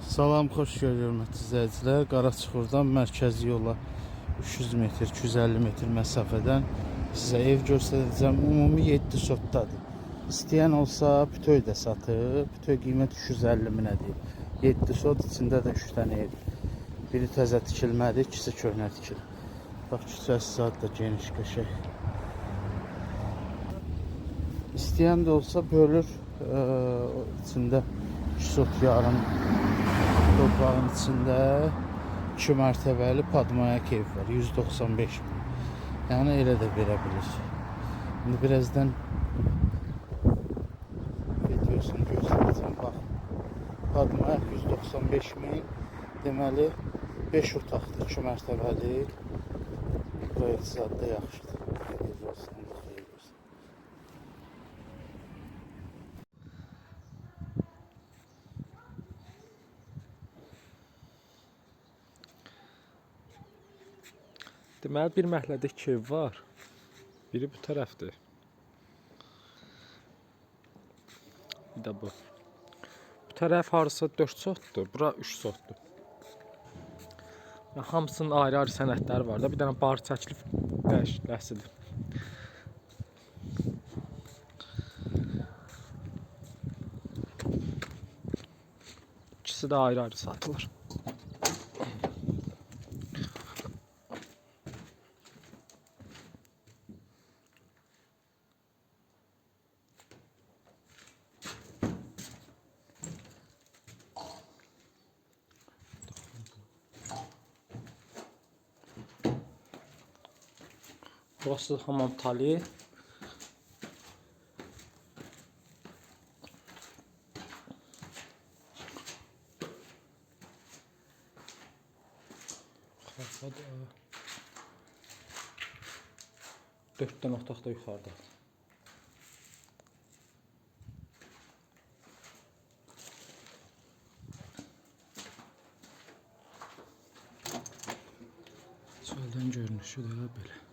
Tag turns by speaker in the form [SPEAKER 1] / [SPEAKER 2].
[SPEAKER 1] Salam, xoş gördük hörmətli izləyicilər. Qaraçuxurdan mərkəzi yola 300 metr, 250 metr məsafədən sizə ev göstərəcəm. Ümumi 7 sotdadır. İstəyən olsa bütöv də satır. Bütöv qiymət 350 minədir. 7 sot içində də 3 dənə ev. Biri təzə tikilmədi, ikisi köhnə tikilib. Bax, küçəsi zad da geniş, qəşəng. İstəyən də olsa bölür, içində 2 sot yarım torpağın içində 2 mərtəbəli padmayak ev var, 195 min. Yəni elə də verə bilir. İndi birazdan videosunu göstərəcəm. Bax, padmayak 195 min. Deməli 5 otaqdır, 2 mərtəbəli. Proyekt zad da yaxşıdır. Xeyir olsun, Allah xeyir versin.
[SPEAKER 2] Deməli bir məhəllədə iki ev var. Biri bu tərəfdir. Bir də bu. Bu tərəf harasa 4 sotdur, bura 3 sotdur. Yəni, hamısının ayrı-ayrı sənədləri var da. Bir dənə bar çəkilib dəyişiklidir. İkisi də ayrı-ayrı satılır. Burası hamam tualet. Yuxarıda 4 dənə otaq da yuxarıda. Çöldən görünüşü də belə.